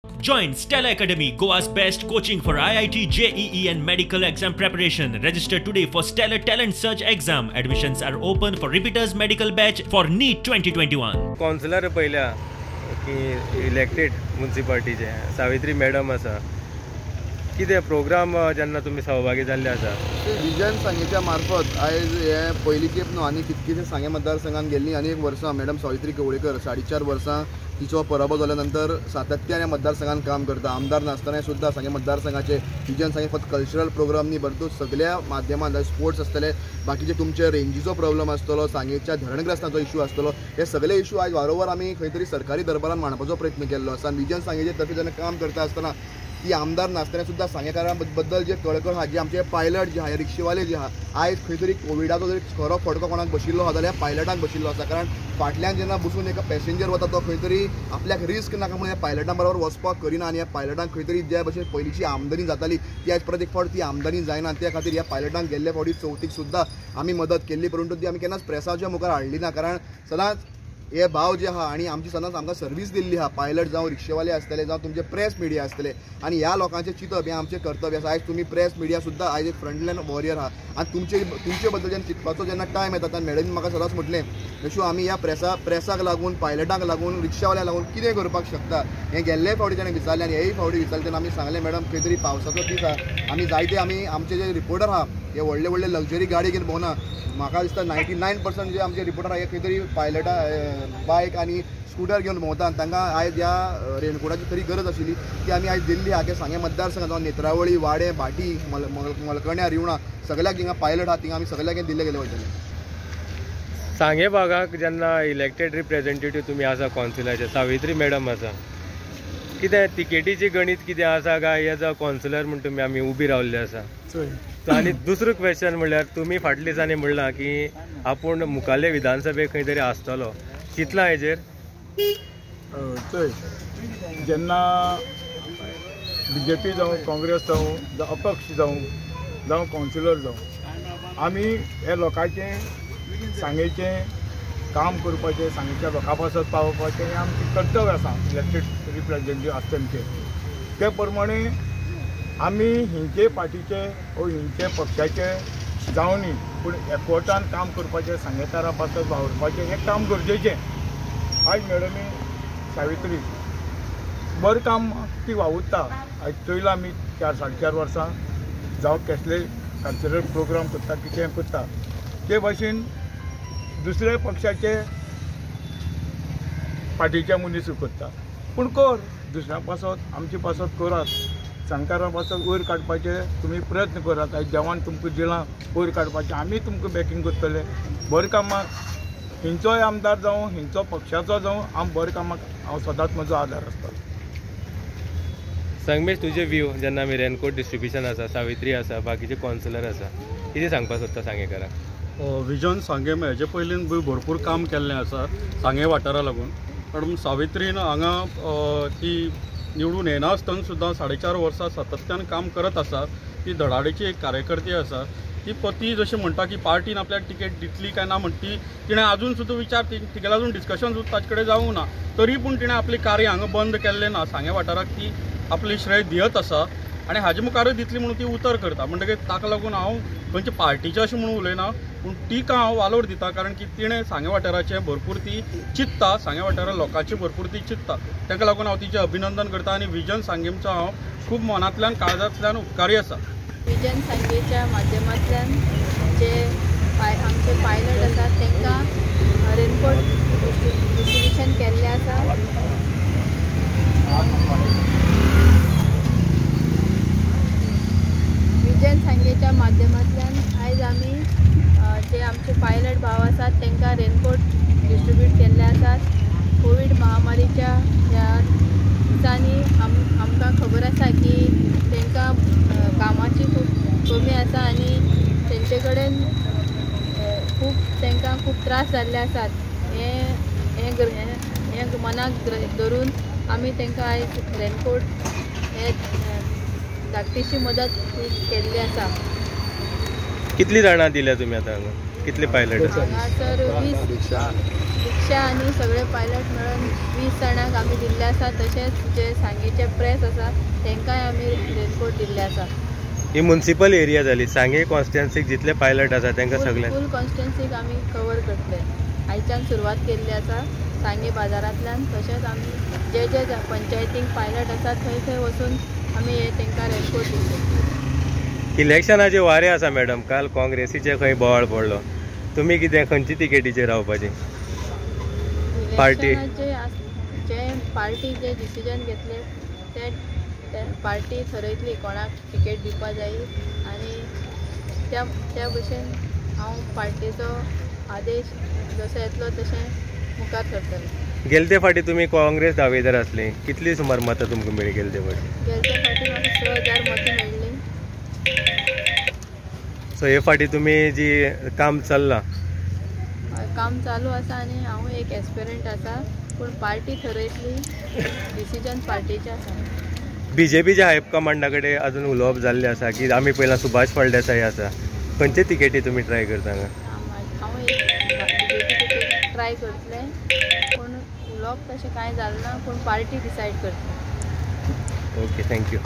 Join Stella Academy, Goa's best coaching for IIT, JEE and medical exam preparation. Register today for Stellar Talent Search exam. Admissions are open for repeaters medical batch for NEET 2021. Councillor पयल्या की elected म्युन्सिपालिटीचे Savitri madam आसा, कितें programme जेन्ना तुमी सहभागी जाल्ले आसा? Vision सांगेच्या मार्फत आयज हे पयली खेप न्हू आनी कितकीशे सांगे मतदारसंघान गेल्ली आनी एक वर्सां मॅडम सावित्री कवळेकर 4.5 वर्सां तिचो पराभव जाल्या नंतर सातत्यान ह्या मतदारसंघान काम करता. आमदार नासतना सुद्दां सांगे मतदारसंघाचे विजन सांगे फक्त कल्चरल प्रोग्राम न्ही परंतु सगळ्या माध्यमान स्पोर्ट्स आसतले, बाकीचे तुमचे रेंजीचो प्रॉब्लम आसतलो, सांगेच्या धरणग्रस्तांचो इशू आसतलो, हे सगळे इशू आयज वारंवार आमी खंय तरी सरकारी दरबारान मांडपाचो प्रयत्न केल्लो आसा. आनी विजन सांगेचे तर्फे जेन्ना काम करता आसतना ती आमदार नासतना सुद्दां सांगेकारां बद्दल जे कळकळ आहा, जे आमचे पायलट जे आहा, रिक्षेवाले जे आहा, आयज खंय तरी कोविडाचो जर खरो फटको कोणाक बशिल्लो आहा जाल्यार पायलटांक बशिल्लो आसा. कारण फाटल्यान जेन्ना बसून एक पॅसेंजर वता तो खंय तरी आपल्याक रिस्क नाका म्हणून ह्या पायलटां बरोबर वचपाक करिना आनी ह्या पायलटांक खंय तरी ज्या भशेन पयलींची आमदनी जाताली ती आयज परत एक फावट ती आमदनी जायना. त्या खातीर ह्या पायलटांक गेल्ले फावटी चवथीक सुद्दां आमी मदत केल्ली, परंतु ती आमी केन्नाच प्रेसाच्या मुखार हाडली ना. कारण सदांच हे भाव जे आहा आनी आमची सदांच आमकां सर्वीस दिल्ली आहा, पायलट जावं रिक्षेवाले आसतले जावं तुमचे प्रेस मिडिया आसतले, आनी ह्या लोकांचें चिंतप हें आमचें कर्तव्य आसा. आयज तुमी प्रेस मिडिया सुद्दां आयज एक फ्रंटलायन वॉरियर आहा आनी तुमचे बद्दल जेन्ना चिंतपाचो जेन्ना टायम येता तेन्ना मॅडमीन म्हाका सदांच म्हटलें जशें आमी ह्या प्रेसाक लागून, पायलटांक लागून, रिक्षावाल्याक लागून कितें करपाक शकता हें गेल्ले फावटी ताणें विचारलें आनी हेय फावटी विचारलें तेन्ना आमी सांगलें मॅडम खंय तरी पावसाचो दीस आहा, आमी जायते आमी आमचे जे रिपोर्टर आहा हे व्हडले व्हडले लक्झरी गाडी घेवन भोंवना. म्हाका दिसता 99% जे आमचे रिपोर्टर आहा हे खंय तरी पायलटां बायक आनी स्कुटर घेवन भोंवता आनी तांकां आयज ह्या रेनकोटाची तरी गरज आशिल्ली ती आमी आयज दिल्ली आहा. की सांगें मतदारसंघात जावं नेत्रावळी, वाडे, भाटी, मलकण्या, रिवणा सगळ्याक हिंगा पायलट आहा थिंगा आमी सगळ्याक दिल्ले गेले वयतले. सांगें भागाक जेन्ना इलेक्टेड रिप्रेझेंटेटीव तुमी आसा कौन्सिलाचे सावित्री मॅडम आसा, कितें तिकेटीचें गणीत कितें आसा काय एज अ कौन्सिलर म्हूण तुमी आमी उबी रावल्ले आसा? आनी दुसरो क्वेश्चन म्हणल्यार तुमी फाटल्या दिसांनी म्हणलां की आपूण मुखाल्ले विधानसभेक खंय तरी आसतलो, चिंतलां हेजेर? चोय, जेन्ना बीजेपी जावं काँग्रेस जावं जावं अपक्ष जावं जावं कावन्सिलर जावं, आमी हे लोकांचें सांगेचें काम करपाचें, सांगेच्या लोकां पासत पावोवपाचें हें आमचें कर्तव्य आसा इलेक्टेड रिप्रेझेंटेटीव आसता तेमचें. ते प्रमाणे आमी हिंचे पार्टीचे वो हिंचे पक्षाचे जावं न्ही, पूण एकवटान काम करपाचें, सांगेकारां पासत वावुरपाचें हें काम गरजेचें. आयज मॅडमी सावित्री बरें काम ती वावुरता. आयज चोयलां आमी 4 साडे 4 वर्सां जावं कसले कल्चरल प्रोग्राम करता, कितें करता, ते भाशेन दुसऱ्या पक्षाचे पार्टीचे मनीस करता, पूण कर दुसऱ्या पासत आमचे पासत करात, सांगकारां पासत वयर काडपाचे तुमी प्रयत्न करात. आयज देवान तुमकां दिलां वयर काडपाचें, आमी तुमकां बॅकींग करतले. बरें कामाक हिंचोय आमदार जावं हिंचो पक्षाचो जावं, हांव बरें कामाक हांव सदांच म्हजो आदार आसतलो. संगमेश, तुजे व्यू जेन्ना आमी रेनकोट डिस्ट्रिब्युशन आसा, सावित्री आसा, बाकीचे कौन्सिलर आसा, कितें सांगपाक सोदता सांगेकारांक? विजन सांगें हेजे पयलीं भरपूर काम केल्लें आसा सांगें वाठारा लागून, पण सावित्रीन हांगा ती निवडून येनासतना सुद्दां 4.5 वर्सां सातत्यान काम करत आसा. ती धडाडीची एक कार्यकर्ती आसा. ती पती जशें म्हणटा की पार्टीन आपल्याक तिकेट दितली काय ना म्हण ती तिणें आजून सुद्दां विचार तिगेलो अजून डिस्कशन सुद्दां ताचे कडेन जावंक ना, तरी पूण तिणें आपलें कार्य हांगा बंद केल्लें ना. सांगें वाठाराक ती आपली श्रेय दियत आसा आनी हाजे मुखारूय दितली म्हणून ती उतर करता. म्हणटकीर ताका लागून हांव खंयचे पार्टीचें अशें म्हणून उलयना, पूण तिका हांव वालोर दिता, कारण की तिणें सांगें वाठाराचें भरपूर ती चिंत्ता, सांगें वाठारा लोकांचें भरपूर ती चिंत्ता. ताका लागून हांव तिचें अभिनंदन करता आनी विजन सांगेमचो हांव खूब मनांतल्यान काळजांतल्यान उपकारी आसा. विजन सांगेच्या माध्यमांतल्यान जे आमचे पायलट आसात तांकां रेनकोट डिस्ट्रिब्युशन केल्लें आसा. विजन सांगेच्या माध्यमांतल्यान आयज आमी जे आमचे पायलट भाव आसात तांकां रेनकोट डिस्ट्रिब्यूट केल्ले आसात. कोवीड महामारीच्या ह्या दिसांनी आमकां खबर आसा की तांकां कामाची खूब कमी आसा आनी तेंचे कडेन खूब तांकां खूब त्रास जाल्ले आसात. हें हें मनाक धरून आमी तांकां आयज रेनकोट हे धाकटीशी मदत केल्ली आसा. कितली जाणां दिल्या तुमी आतां हांगा? कितले पायलट? हांगासर 20 रिक्षा आनी सगळे पायलट मेळून 20 जाणांक आमी दिल्ले आसा. तशेंच जे सांगेचे प्रेस आसा तांकांय आमी रेनकोट दिल्ले आसा. ही मुन्सिपल एरिया जाली, सांगे कॉन्स्टिट्युएन्सीक जितले पायलट आसा तांकां सगळे फूल कॉन्स्टिट्युएन्सीक आमी कवर करतले. आयच्यान सुरवात केल्ली आसा सांगे बाजारांतल्यान. तशेंच आमी जे जे पंचायतींक पायलट आसा थंय थंय वचून आमी हे तांकां रेनकोट दितले. इलेक्शनाचे वारे आसा मॅडम, काल काँग्रेसीचे खंय बोवाळ पडलो, तुमी कितें खंयची तिकेटीचेर रावपाची? पार्टी जे पार्टी जे डिसिजन घेतले ते पार्टी थरयतली कोणाक तिकेट दिवपा जाय आनी त्या त्या भशेन हांव पार्टीचो आदेश जसो येतलो तशें मुखार सरतलें. गेलते फाटी तुमी काँग्रेस दावेदार आसली, कितली सुमार मतां तुमकां मेळ्ळी गेलते फाटी? गेलते फाटी म्हाका 6,000 मतां मेळ्ळी. सो हे फाटी तुमी जी काम चल्लां? काम चालू आसा आनी हांव एक एस्पिरंट आसा, पूण पार्टी थरयतली, डिसिजन पार्टीचें आसा. बीजेपीच्या हायकमांडा कडेन अजून उलोवप जाल्लें आसा की आमी पयला सुभाष फळदेसाय आसा, खंयचे तिकेटी तुमी ट्राय करता हांगा? हांव एक बीजेपी तिकेट ट्राय करतलें, पूण उलोवप तशें कांय जालें ना, पूण पार्टी डिसायड करतली. Okay, thank you.